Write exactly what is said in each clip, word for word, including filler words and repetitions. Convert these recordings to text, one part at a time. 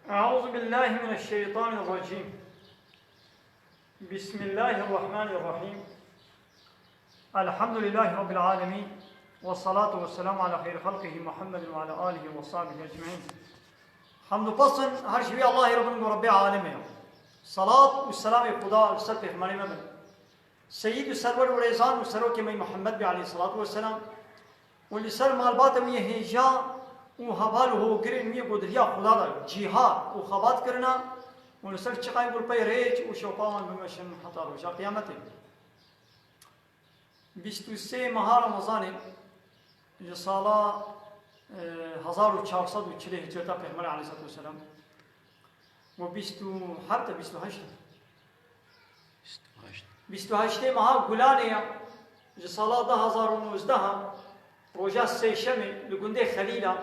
أعوذ بالله من الشيطان الرجيم. بسم الله الرحمن الرحيم. الحمد لله رب العالمين. والصلاة والسلام على خير خلقه محمد وعلى آله وصحبه أجمعين. Hamd û pes in her ji wî Allahê re bin ku Rebbê alemê ye. Salat û selamê Xuda li ser pêxemberê me bin. Seyîd û serwer û rêzan û serokê me Muhammed be aleyhissalatu vesselam û li ser malbata wî yê hêja û heval û hogirên wî yê ku di riya Xuda de cîhad û xebat kirina û li ser çiqayê ku li pey rêç û şewpa wan bimeşin heta roja qiyametê. Bîst û sê meha Remezanê ji sala, e, hezar û çar sed û çilê hicreta Pêxemberê aleyhissalatu vesselam û bîst û heft e, bîst û heşt e. Bîst û heştê meha Gulanê ya, ji sala du hazar û nozdeh a, roja sêşemê li gundê Xelîla,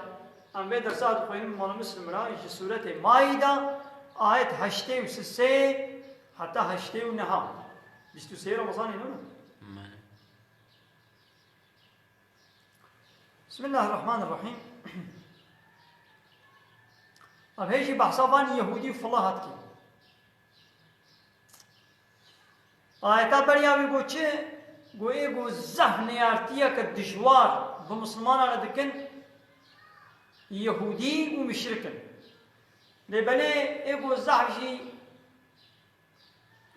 em vê dersa dixwînin mala Muslim ra, ji sûretê Maîda, ayet heştê û sisê heta heştê û neha. Bîst û sê Remezanê, ne? Mane. Bismillahirrahmanirrahim. Ev hê jî behsa van Yehûdî û fila hat kir. Ayeta beriya wî got çi? Got ê got zehf neyartiyeke dijwar bi Mislimanan re dikin, Yehûdî û muşrik in. Lê belê ê got zehf jî,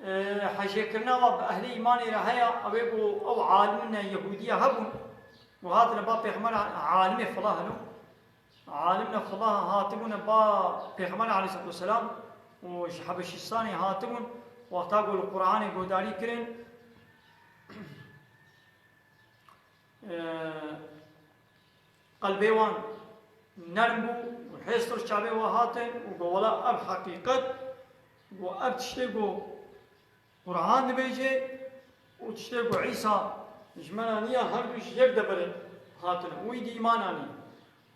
e, hejêkirina wa bi ehlê îmanê re heye, ew ê got ew alimine Yehûdiya hebûn û hatine ba pêxember alimê fila helo. Alimne fila hatibûne ba Pêxember aleyhissalatu vesselam û ji Hebeşistanê hatibûn, wexta ku li Qur'anê guhdarî kirin, e, qelbê wan nerm bû û hêstir çavê wan hatin û got, wela ev heqîqet, got ev tiştê ku Qur'an dibêje û tiştê ku Îsa ji me re niya, her du ji yek deverê hatine û wî dî îman anî.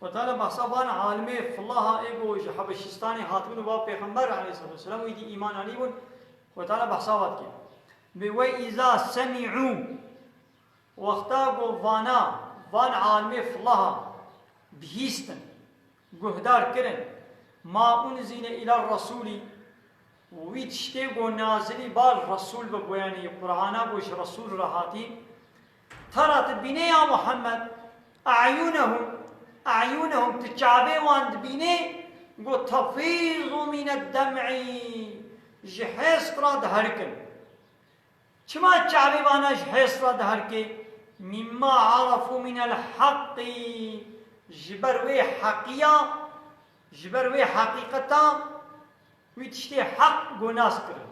Xwe Teala behsa van alimê filaha ê ku ji Hebeşistanê hatibûn û ba Pêxember aleyhissalatu vesselam wî dî îman anîbûn, Xwe Teala behsa vat kir. Bê we îza semî'û, wexta ku vana, van alimê filaha bihîstin, guhdar kirin, ma unzile îla resûlî, wî tiştê ku nazilî ba resûl ve, goyanî Qur'ana ku ji resûl re hatî, tera tu dibînê ya Muhammed, e'yunehum, e'yunehum, tu çavê wan dibînê ku tefîzu mine dem'î, ji hêst re diherikin. Çima çavê vana ji hêst re diherike? Mimma arafû minel heqqî. Ji ber wê heqiya, ji ber wê heqîqeta wî tiştê heq ku nas kirin.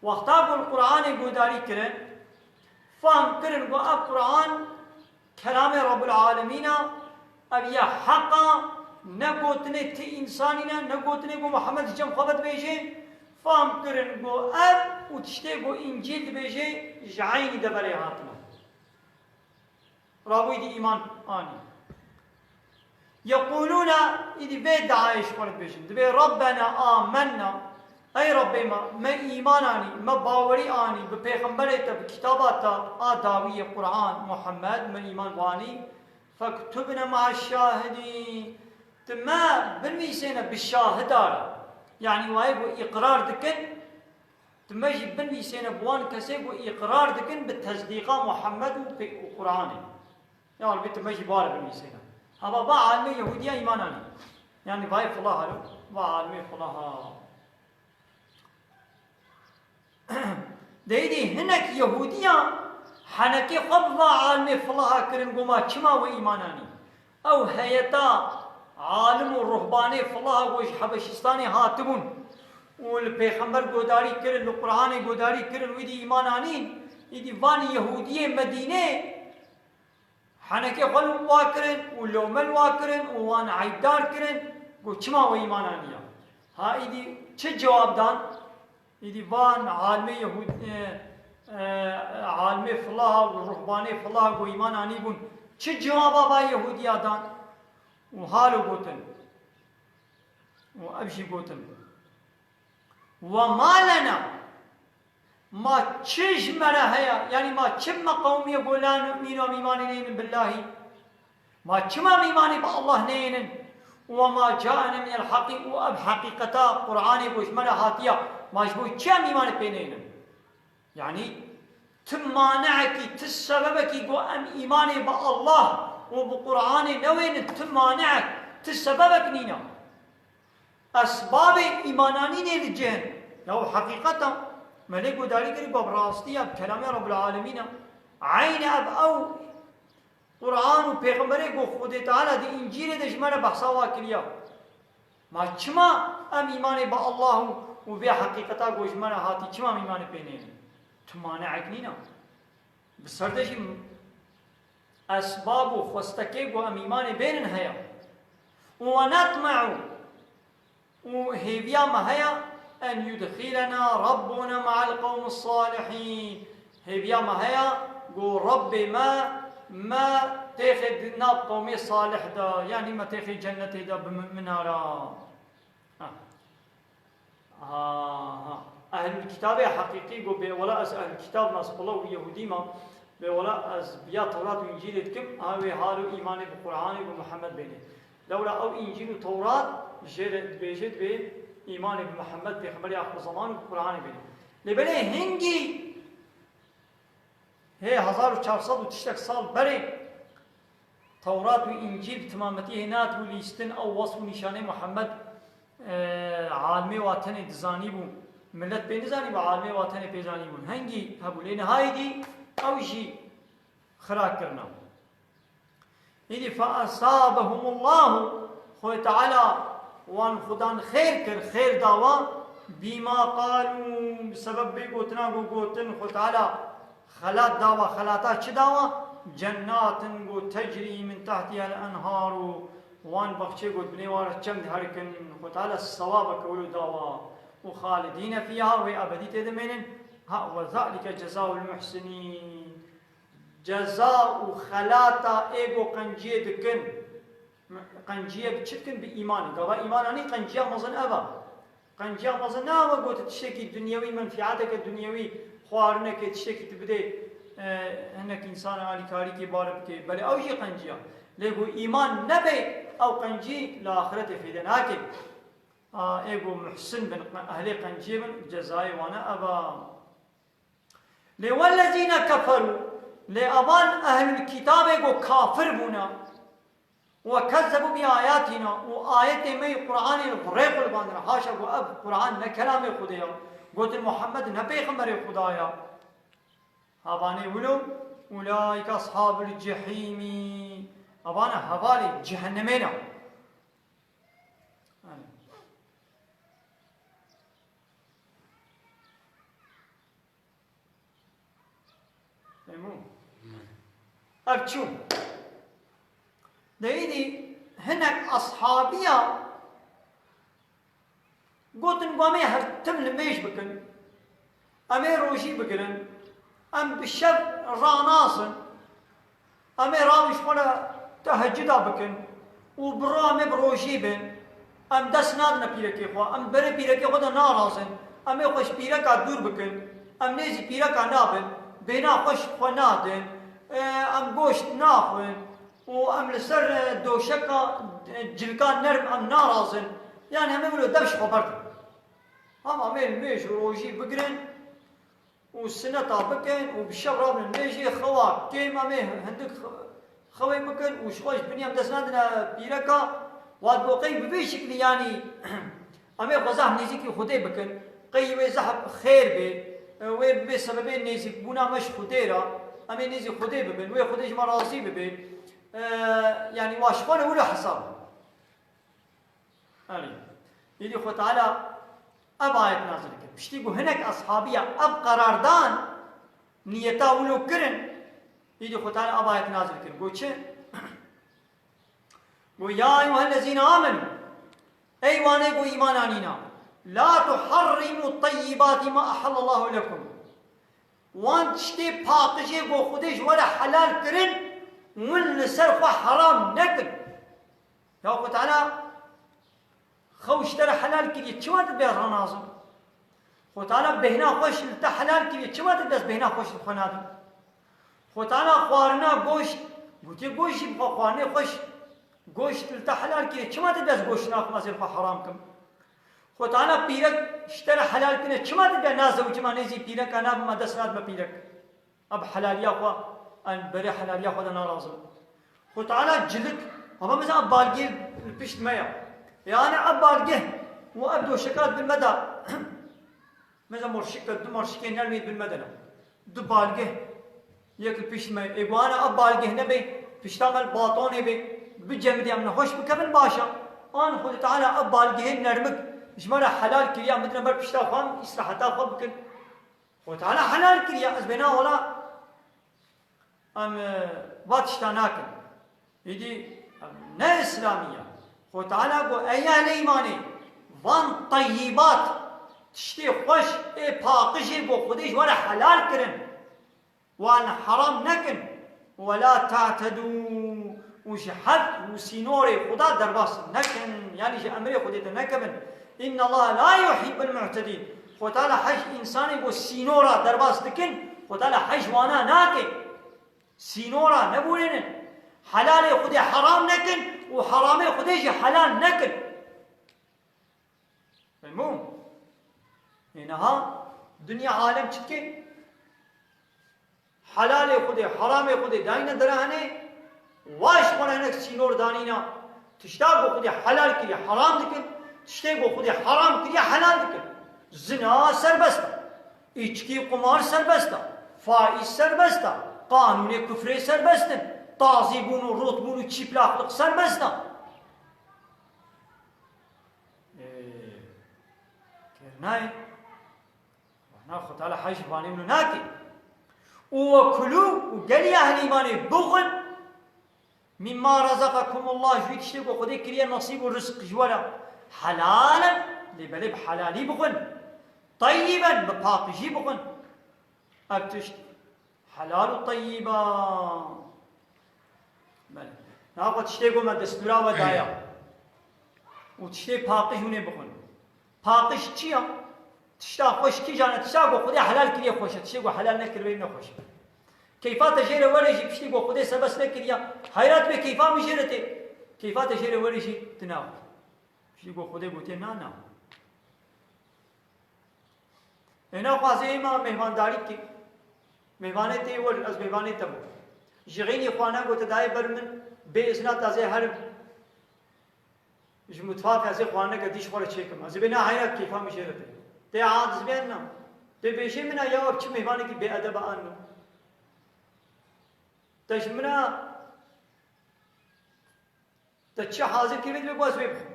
Wexta ku li Qur'anê guhdarî kirin, fehm kirin ku ev Qur'an kelamê Rabbul Alemîn a, ev ya heq a, ne gotinê ti însanî ne, ne gotinê ku Muhammed ji cem xwe ve dibêje, fam kirin ku ev û tiştê ku Încîl dibêje ji eynî deverê hatine. Rabûyî dî îman anî. Yeqûlûne, îdî vê diayê ji xwe re dibêjin. Dibê, Rabbena amenna. Ey Rabbê me, me îman anî, me bawerî anî bi pêxemberê te, bi kitaba te a dawiyê Qur'an, Muhammed, me îman wanî. Fektubne ma'a şahidîn. Tu me binivîsêne bi şahida re. Yanî wayê ku îqrar dikin, tu me jî binivîsêne bi wan kesê ku îqrar dikin bi tesdîqa Muhammed û pê-, û Qur'anê. Ya Rabbî, tu me jî bare binivîsêne. Hava va alimê Yehûdiya îman anî. Yanî vayê fulaha re, va alimê fulaha. Deyî dî hinek Yehûdiya henekê xwe bi va alimê fulaha kirin, got, ma çima we îman anî? Ew heyeta alim û ruhbanê fulaha ku ji Hebeşistanê hatibûn û li pêxember godarî kirin, li Qur'anê godarî kirin, wî dî îman anîn, îdî van Yehûdiyê Medînê henekê xwe li wa kirin û lewme li wa kirin û wan eybdar kirin, got, çima we îman aniya? Ha, îdî çi cewab dan? Îdî van alimê Yehûd-, e, e, alimê filaha û ruhbanê filaha ku îman anîbûn, çi cewaba va Yehûdiya dan? Û halo gotin. Û ev jî gotin. Ve ma lena, ma çi ji me re heye? Yanî ma çi me qewmiye ku la nu'mînu, em îmanê neynin billahî? Ma çima em îmanê bi Allah neynin? وما جاءنا من الحق، û ev heqîqeta Qur'anê ku ji me re hatiya, ma ji bo çi em îmanê pê nênin? Yanî, ti maneekî, ti sebebekî ku em îmanê bi Allah û bi Qur'anê newênin, ti maneek, ti sebebek nîne. Esbabê îmananînê li cih in. Ya heqîqeta, me lê guhdarî kirî ku bi rastî ya bi kelamê Rabbul Alemîn e. Eynî ev ew Qur'an û Pêxemberê ku Xwedê Teala di Încîlê de ji me re behsa wa kiriya. Ma çima em îmanê bi Allah û, û vê heqîqeta ku ji me re hatî, çima em îmanê pê nênin? Tu maneek nîne. Bi ser de jî esbab û xwestekê ku em îmanê bênin heye. Û we netme'u, û hêviya me heye, en yudxîlena Rabbuna ma'al qewmis salihîn. Hêviya me heye, ku Rabbê me, me têxê di nav qewmê salih de, yanî me têxê cennetê de bi mumina re. Ha. Ha, ha. Ehlul kitabê heqîqî ku bê wela ez ehlul kitab me, ez qula û yehûdî me, bê wela ez biya Tewrat û Încîlê dikim, ha wê halo îmanê bi Qur'anê, bi Muhammed bênê. Lewra ew Încîl û Tewrat jê re dibêje, dibê îmanê bi Muhammed pêxemberê axir zeman û bi Qur'anê bênê. Lê belê hingî hê hezar û çar sed û tiştek sal berê Tewrat û Încîl bi timametî hê nehatibû lîstin, ew wesf û nîşanê Muhammed, e, alimê wa tenê dizanîbû, millet pê nizanîbû, alimê wa tenê pê zanîbûn. Hingî hebû, lê niha êdî ew jî xira kirina. Îdî فأصابهم الله، Xwedê Teala wan xudan xêr kir, xêr dawa, بما قالوا، bi sebeb vê gotina ku gotin, Xwedê Teala xelat dawa, xelata çi dawa? جنات ku تجري من تحتها الأنهار، wan baxçê ku binê wan re çem diherikin, Xwedê Teala sewabeke wilo dawa. û خالدين فيها، wê ebedî tê dimênin. Ha, وذلك جزاء المحسنين. Ceza û xelata ê ku qenciyê dikin. Qenciye bi çi dikin? Bi îmanê. Gava îmana nî, qenciya mezin ev e. Qenciya mezin ne ew e, gotin tiştekî dunyewî, menfîeteke dunyewî, xwarinekê, tiştekî tu bidê, e, hinek însan alîkarîkê bare bikê. Belê ew jî qenciya. Lê ku îman nebe, ew qencî li axiretê fêde nake. A, ê ku muhsin bin, ehlê qenciyê bin, cezayê wane ev a. Lê wellezîne keferû, lê evan ehlul kitabê ku kafir bûne, we kezzebû bi ayatina, û ayetê me yê Qur'anê li rê qulbandine, haşa ku ev Qur'an ne kelamê Xwedê ya, gotin Muhammed ne pêxemberê Xuda ya. Havanê wilo, ulaîke ashabul cehîmî, avana hevalê cehennemê ne. Hani. Memnun. Ev çû. Deyîdî hinek ashabiya gotin, ku em ê her tim nimêj bikin, em ê rojî bigirin, em bi şev ranazin, em ê ravin ji xwe re teheccuda bikin û bi ro em ê bi rojî bin. Em dest nadine pîrekê xwe, em berê pîrekê xwe de narazin, em ê xwe ji pîreka dûr bikin, em nêzî pîreka nabin, bêhna xwe ji xwe nadin, e, em goşt naxwin û em li ser, e, doşeka, e, cilka nerm em narazin. Yanî em ê wilo dev ji xwe berdin. Ama em ê nimêj û rojî bigirin û sineta bikin û bi şev rabin nimêjê, xewa kêm em ê hindik xewê bikin û ji xwe ji binî em dest nadine pîreka, wa digo qey bi vê şiklî, yanî em ê xwe zehf nêzîkî Xwedê bikin, qey wê zehf xêr bê, wê bibê sebebê nêzîkbûna me ji Xwedê re, em ê nêzî Xwedê bibin, wê Xwedê ji me razî bibê. E, yanî wa ji xwe re wilo hesab. Erê. Îdî Xwe Teala ev ayet nazil kir. Piştî ku hinek ashabiya ev qerardan, niyeta wilo kirin, îdî Xwe Teala ev ayet nazil kir. Got çi? Got, "Ya eyyuhellezîne amenû." Ey wanê ku îman anîna. "La tuharrimu teyyibati ma ahallallahu lekum." Wan tiştê paqijê ku Xwedê ji we re helal kirin, win li ser xwe heram nekin. Ya Xwe Teala xew ji te re helal kiriye, çima tu dibê ranazin? Xwe Teala bêhna xweş li te helal kiriye, çima tu dest bêhna xweş li xwe nadin? Xwe Teala xwarina goşt, gotiye goşt jî bixwe, xwarinê xweş. Goşt li te helal kiriye, çima dibe ez goşt naxim, ez ê xwe heram kim? Xwe Teala pîrek ji te re helal kirine, çima dibe nazewicima nêzî pîreka nabim, ez dest nadime pîrek? Ev helaliya xwe, em berê helaliya xwe de narazim. Xwe Teala cilik, hema mesela ev balgê li pişt me ya. Yani ev balgeh û ev doşeka di bin me de, mesela morşik, du morşikê nermê di bin me de ne. Du balgeh, yek li pişt me. Ê, guhana ev balgeh nebe, pişta me li batonê be, bicemidê em nexweş bikevin baş e. An Xwedê Teala ev balgehê nermik ji me re helal kiriye, em bidine ber pişta xwe, em îstiraheta xwe bikin. Xwedê Teala helal kiriye, ez bêna wela em, e, va tişta nakin. Îdî, em, ne îslamî ye. Xwedê Teala got, ey ehlê îmanê, van teyyibat, tiştê xweş, ê paqijê got Xwedê ji we re helal kirin. Wan heram nekin. Ve la ta'tedû. Û ji hed û sînorê Xuda derbas nekin. Yanî ji emrê Xwedê de nekevin. Inna Allah la yuhibbul mu'tedîn. Xwe Teala hej însanê ku sînora derbas dikin, Xwe Teala hej wana nake. Sînora nebûrênin. Helalê Xwedê heram nekin û heramê Xwedê jî helal nekin. Memnûn. Ê niha dinya alem çi dike? Helalê Xwedê, heramê Xwedê dayne derehanê, wa ji xwe re hinek sînor danîna. Tişta ku Xwedê helal kiriye, heram dikin. Tiştê ku Xwedê heram kiriye, helal dikin. Zina serbest e. Îçkî, qumar serbest e. Faîz serbest e. Qanûnê kufrê serbest in. Tazîbûn û rotbûn û çîplaxlik serbest e. Ê, kêr nayê. Wana Xwe Teala hej vanê min nake. Û wekulû, û gelî ehlî îmanê bixwin, mimma rezeqekumullah, ji wî tiştê ku Xwedê kiriye nesîb û rizq ji we re. Helalen, lê belê bi helalî bixwin. Teyyiben, bi paqijî bixwin. Ev tişt helal û teyyiba. Belê. Niha xwe tiştê ku me destûra we daya. Û tiştê paqij hûn ê bixwin. Paqij çi ya? Tişta xweş kîjan e? Tişta ku Xwedê helal kiriye xweş e. Tiştê ku helal nekiribe ne xweş e. Keyfa te jê re were jî piştî ku Xwedê sebes nekiriya. Heyrat bê keyfa min jê re tê. Keyfa te jê re were jî tu naxwe. Piştî ku Xwedê gotiye na, na. Ê naxwazê êma mêhvandarî kî. Mêhvanê tê wir, ez mêhvanê te bû. Ji xeynî xwarina ku te dayê ber min, bê îzna te ez ê herim. Ji mutfaqê ez ê xwarineke dîş xwe re çêkim. Ez ê bê na heyra keyfa min jê re tê. Tê a dizbên na. Tê bêjê min a ya ev çi mêhvanekî bêedeb e an no. Te ji min a Te çi hazir kiriye dibe ku ez wê bixwim.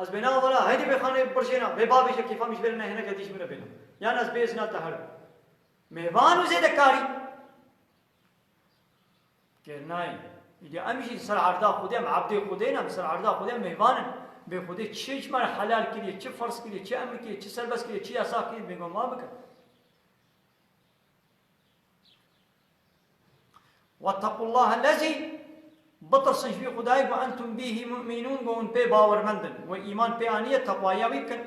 Ez bêna wela, heydê bê xanê birjêna, bê bavêje kêfa min ji bêrê ne, hineke dî ji min re bêna. Yan ez bê izna te herim. Mêvan û zêdekarî. Kêr nayê. Îdî em jî ser erda Xwedê, em ebdê Xwedê ne, em ser erda Xwedê mêvan in. Bê Xwedê çi ji me re helal kiriye, çi ferz kiriye, çi emr kiriye, çi serbest kiriye, çi yasak kiriye, bê goma bikin. واتقوا الله الذي، bitirsin ji wî Xwedayê ku أنتم به مؤمنون، ku hûn pê bawermend in. We îman pê aniye, teqwaya wî bikin.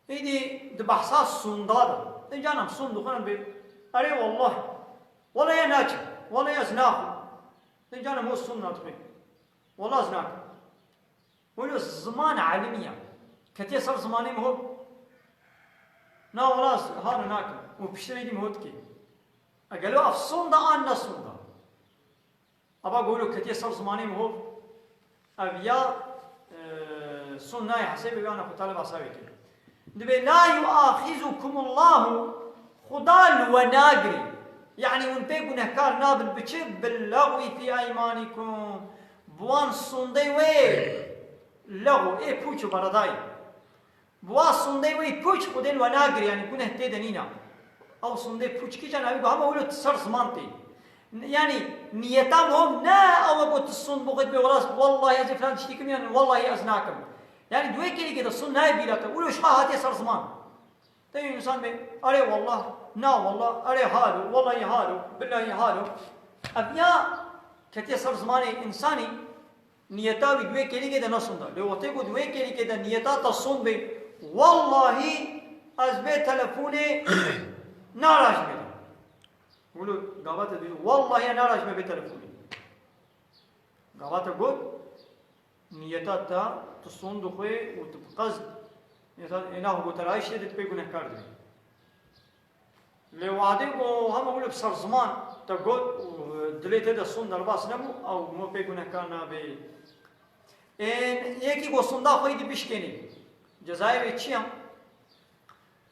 Îdî di behsa sûnda de. Din canem sûnd dixwin bê. Erê wallah. Wele ye naçim. Wele ye ez naxwim. Din canem o sûnd nadixwin. Wele ez nakim. Wilo ziman elimiya. Ketiye ser zimanê min hop. Na wela ez hano nakim. Û piştine dî min hot dikê. Egelo ev sonda an ne sonda. Aba golo ketiye ser zimanê min hop. Ev ya, e, son nayê hesê bê, yana xwe tale basa wê kê. Dibê, "La yuaxizukumullahu", Xuda li we nagirê. Yanî hûn pê gunehkar nabin, bi çi? "Billagwi fî eymanikum." Bi wan sondey wê lego, ê pûç û beredayî. Bi wan sondey wê pûç Xwedê li we nagirê, yanî guneh tê de nîna. Ew sondê pûç kîjan, ew got hema wilo tu ser ziman tê. Yanî niyeta min hov ne ew e got tu sond bixwit bê, wela wellahî ez ê filan tiştî kim, yanî wellahî ez nakim. Yanî di wê kêlîkê de sond nayê bîra te. Wilo ji xwe hatiye ser ziman. Te însan bê, erê wallah, na wallah, erê halo, wellahî halo, billahî halo. Ev ya ketiye ser zimanê însanî, niyeta wî di wê kêlîkê de ne sond e. Lê wextê ku di wê kêlîkê de niyeta te sond bê, wellahî ez bê telefonê narajibênim. Wilo gava te dî, wellahî ez narajime bê telefonê. Gava te got, niyeta te, tu sond dixwê û tu bi qesd, niyeta êna xwe got te rayiştê dê tu pê gunehkar dibî. Lê wadê ku hema wilo bi ser ziman te got û dilê te de sond derbas nebû, ew mo pê gunehkar nabê. Ên yekî ku sonda xwe yî dî bişkênî. Cezayê wê çi ya?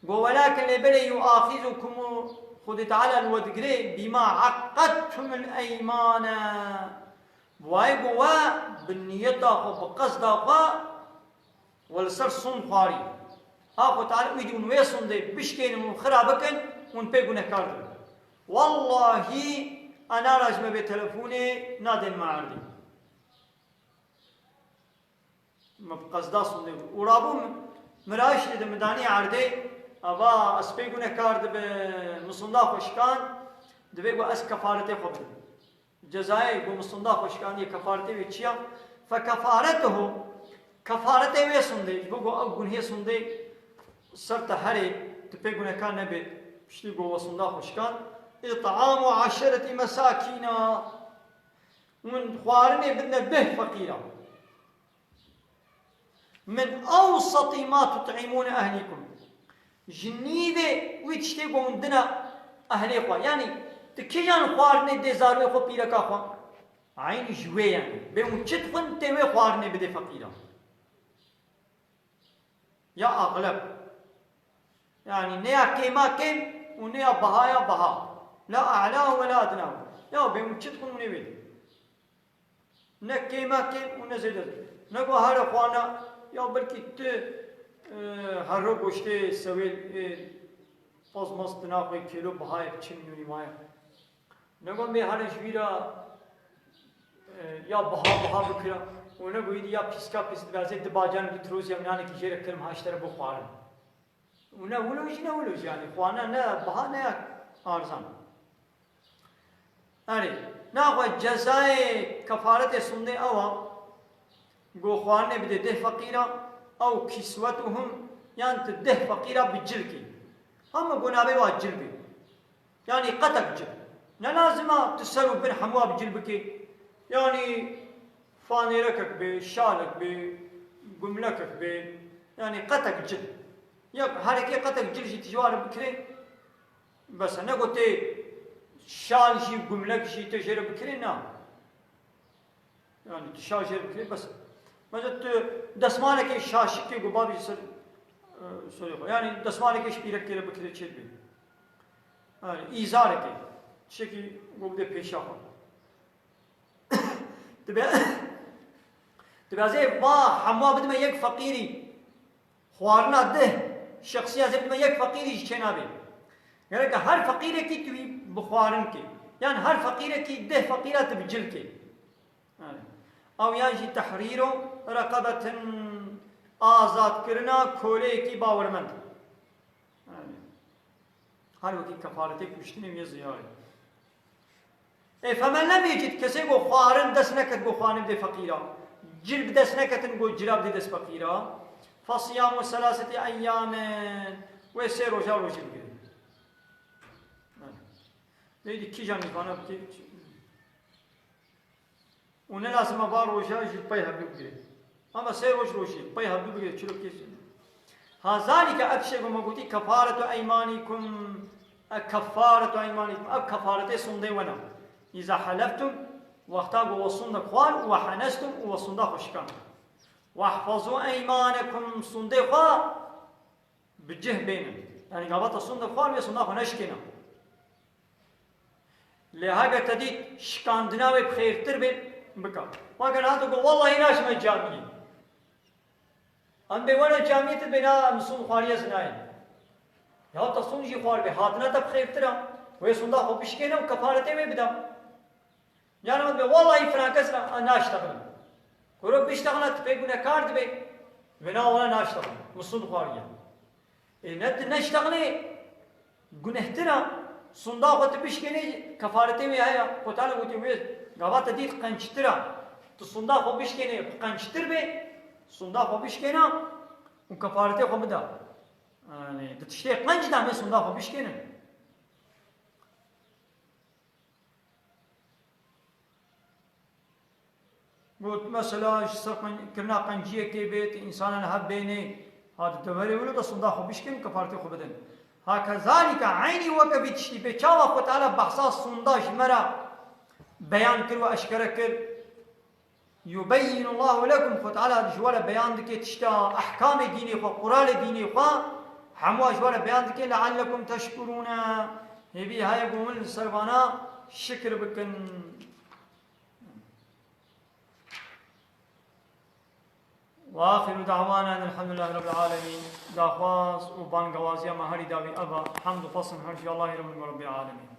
Go, "Welakin lê belê yuaxizukum", û Xwedê Teala li we digirê, "bima eqedtumul eymane". Bi wayê go we bi niyeta xwe, bi qesda xwe, we li ser sond xwarî. Ha Xwedê Teala wî dî hûn wê sondê bişkênin û xira bikin, hûn pê gunehkar dibin. Wellahî, ez narajime bê telefonê, nadên me erdê. Me bi qesda sondê bû. Û rabû min, min rayiştê de min danî erdê, ava ez pê gunehkar dibe, min sonda xwe şikan, divê ku ez kefaretê xwe bidim. Cezayê ku min sonda xwe şikandiye, kefaretê wê çi ya? Fekefaretuhu, kefaretê wê sondê, ji bo ku ew gunhê sondê ser te herê, tu pê gunehkar nebê, piştî ku we sonda xwe şikan, it'amu eşereti mesakîna, hûn xwarinê bidine deh feqîran. Min ewsatî ma tut'imûne ehlîkum. Ji nîvê wî tiştê ku hûn dina ehlê xwe. Yanî, tu kîjan xwarinê dê zarokê xwe, pîreka xwe? Eynî ji wê yanî. Bê hûn çi dixwin, tê wê xwarinê bidê feqîran. Ya axleb. Yanî, ne ya kêma kêm û ne ya biha ya biha. La a'la ve la edna. Ya bê hûn çi dixwin, hûn ê wê dê. Ne kêma kêm û ne zêde. Ne ku here xwana, ya belkî tu, e, herro goştê sewêl, e, paz maz tu naxwê kêlo bihayê bi çil milî maye. Ne ku bê here ji wî re, e, ya biha biha bikira û ne ku îdî ya pîska pîs dibazê du bacan du tirozya minanekî jê re kirim ha ji te re bo xwarin. Û ne wilo jî ne wilo jî, yanî xwana ne biha ne ya arzan. Erê, naxwe cezayê kefaretê sondê ew a, go xwarinê bidê deh feqîra, ew kiswetuhum, yan tu deh feqîra bi cil kî. Hema go nabê wa cil bê. Yanî qetek cil. Ne lazim a tu ser û bin hemû bi cil bikê. Yanî fanêrekek bê, şalek bê, gumlekek bê. Yanî qetek cil. Ya herekê qetek cil jî tu ji wa re bikirê. Bes e. Ne got tê şal jî, gumlek jî tê jê re bikirê, na. Yanî tu şal jê re bikirê, bes e. Mesela tu desmalekê şaşikê ku babî ser, e, serê xwe. Yanî desmalekê ji pîrekê re bikirê çêdibê. Yanî îzarekê. Tiştekî ku bidê pêşa xwe. Dibe, dibazê va hemû bidime yek feqîrî. Xwarina deh şexsiya zê bidime yek feqîrî jî çênabê. Gereke her feqîrekî tu wî bi xwarin kê. Yan her feqîrekî deh feqîra tu bi cil kê. Yani, ew yan jî tehrîro reqebetin, azatkirina koleyekî bawermend. Yani, her wekî kefaretê kuştinê wî ziyarê. Ê, femen lem yecid, kesê ku xwarin dest neket ku xwarin bidê feqîra, cil bi dest neketin ku cila bidê dest feqîra, fesiyamu selaseti eyyamin, wê sê roja rojî bigire. Neydi, kîjan îfane bike? Û ne lazim e va roja jî pey hevdû bigirê. Ama sê roj rojî pey hevdû bigirê, çilo kês. Ha zalike, ev tiştê ku me gotî, kefaretu eymanîkum, e, kefaretu eymanîkum, ev kefaretê sondê we ne. Îza heleftum, wexta ku we sonde xwar, û we henestum, û we sonda xwe şikan. Wehfazu eymanekum, sondê xwe bi cih bênin. Yani gava te sonde xwar, wê sonda xwe neşikêne. Lê heke te dît şikandina wê bi xêrtir bê, bika. Weke niha tu got, "Wellahî naçime camiyê." Em bê were camiyê, tu bê, "Na, min sond xwariye, ez nayêm." Ya te sond jî xwar bê, hatina te bi xêrtir a. Wê sonda xwe bişkêne û kefaretê wê bida. Yan min bê, "Wellahî filan kes ra, a, naştexile." Kuro biştexile, tu pê gunekar dibê. Bê, "Na, wela naştexile. Min sond xwariye." Ê, ne tu neştexilê, gunehtir a, sonda xwe tu bişkênê, kefaretê wê heye. Xwedê Teala gotê wê, gava te dît qençtir a, tu sonda xwe bişkênê, bi qençtir bê, sonda xwe bişkêne û kefaretê xwe bida. Yani, di tiştê qenc de em ê sonda xwe bişkênin. Got, mesela, ji ser qen-, kirina qenciyekê bê, tu însanan hev bênê, ha, di deverê wilo de sonda xwe bişkin, kefaretê xwe bidin. Ha, kezalîke, eynî weke vî tiştî bê, çawa Xwe Teala behsa sonda ji me re beyan kir û eşkere kir. Yubeyyinullahu lekum, Xwe Teala ji we re beyan dike tişta, ehkamê dînê xwe, quralê dînê xwe, hemû ji we re beyan dike, leallekum teşkurûne. Hêvî heye ku hûn li ser vana şikir bikin. Ve axiru da'wana enelhamdülillahi rabbil alemin. Daxwaz û bangewaziya me herî dawî eva. Hemd û pesn her ji Allahî Rabbil, Rabbil alemin.